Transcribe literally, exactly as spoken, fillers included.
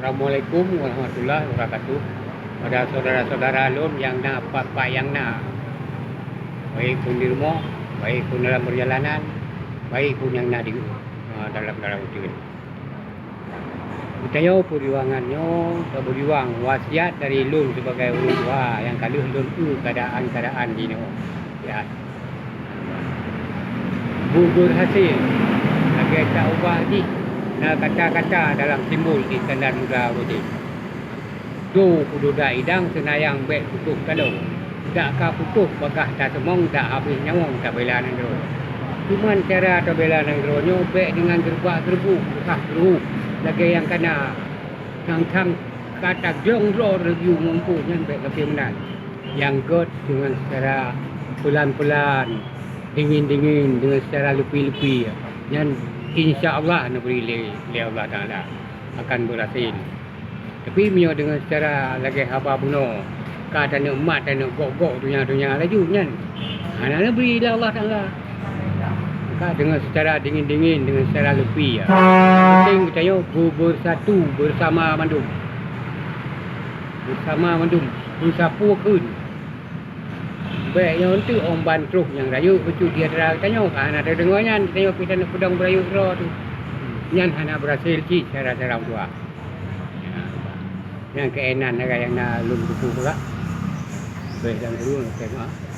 Assalamualaikum warahmatullahi wabarakatuh. Pada saudara-saudara lôn nyang na pat-pat nyang na, baik pun di rumoh, baik pun dalam perjalanan, baik pun nyang na di, ah, dalam, dalam ujeuen. Geutanyoe peujuangan nyoe, peujuang wasiat dari lôn sibagai ureueng tuha nyang ka lheueh lôn eu keadaan-keadaan jinoe. Ya. Bubur hasil, lagèe taubah jih na kata-kata dalam simbol Iskandar Muda uroe jih. Do peududak idang seunayang bèk putôh taloe. Dak ka putôh bagah taseumong, dak habéh nyawöng tabela nanggroe. Cuman cara tabela nanggroe nyoe bèk deungon geureubak-geureubuk, geuhah geuruhuh lagèe nyang kana. Sang-sang ka taglong droe reubieue muphom nyan bèk gaki meunan. Nyang göt deungon secara peulan-peulan, dingin-dingin, deungon secara leupi-leupi. Nyan insya Allah neubri lé, lé Allah Taala akan beurhasil. Tapi meunyoe deungon secara lagèe haba bunoe, ka taneuk mat, taneuk gok-gok donya-donya laju nyan, hana neubri lé Allah Taala. Maka deungon secara dingin-dingin, deungon secara leupi, ya. Penting geutanyoe beu-, beusatu beusama mandum. Beusama mandum, beusapeue kheun. Bèk nyoe eunteuk ôn ban troh nyang rayeuk bacut di antara geutanyoe, ka hana tadeungoe nyan, geutanyoe pih taneuk peudong beurayeuk droe teuh. Nyan hana beurhasil cit cara-cara ureueng tuha. Nyan keunan lagèe nyang na lôn tutoe peugah. Bèk dan guru, tengok.